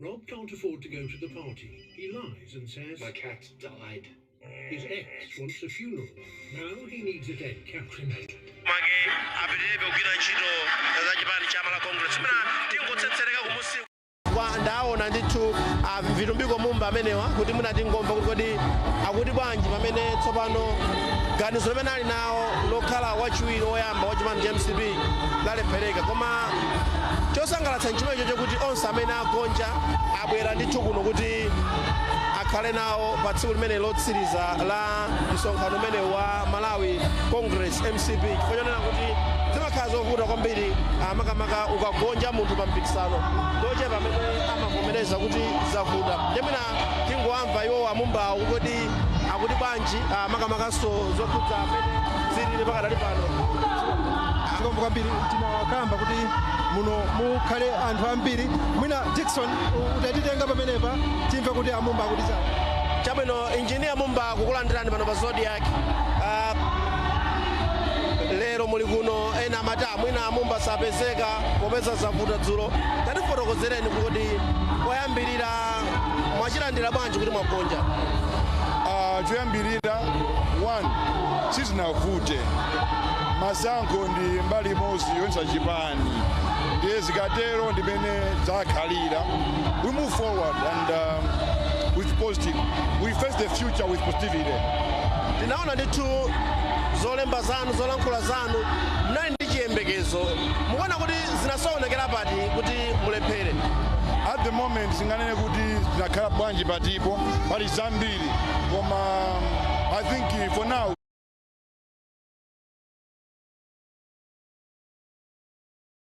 Rob can't afford to go to the party. He lies and says My cat died. His ex wants a funeral. Now he needs a dead cat. Mwake apitirebe kugwira ntchito za chipani cha Malawi Congress. Mwina tingotsetsereka kumusi kwa ndaona ndithu a Vitumbiko Mumba amenewa kuti mwina tingomva kuti kodi akuti bwanji pamene tsopano ganizo limene ali nawo lokhala wachiwiri woyamba wa chipani cha MCP lalephereka. Koma chosangalatsa nchimenecho chokuti onse amene agonja abwera ndithu kuno kuti akhale nawo pa tsiku limene lotsiriza la msonkhano umene wa Malawi Congress, MCP, chifukwa chonena kuti zimakhala zovuta kwambiri, makamaka ukagonja munthu pa mpikisano, ndochepa amene amavomereza kuti zavuta. Ndemwina tingowamva iwo amumbawo kodi akuti bwanji, makamakaso zokhudza amene zilili pakadali pano. Zikomo kwambiri. Tinakamba kuti muno mukhale anthu ambiri. Mwina Dickson utatitenga pamenepa timve kuti amumba akuti chani. Chabwino, Injiniya Mumba, kukulandirani pano pa Zodiak. Lero muli kuno, ena amati mwina Mumba sapezeka popeza zavuta dzulo. Tatifotokozereni kuti koyambirira mwachilandira bwanji kuti mwagonja? Choyambirira, one, sizinavute. Masankho ndi mbali imodzi yoyendetsa chipani, ndiye zikatero ndimene zakhalira. We move forward and with positive, we face the future with positivity. Tinaona ndithu zolemba zanu, zolankhula zanu, mnali ndi chiyembekezo. Mukuona kuti zinasoonekera pati kuti mulephere? At the moment singanene kuti zinakhala bwanji patipo, pali zambiri, koma I think for now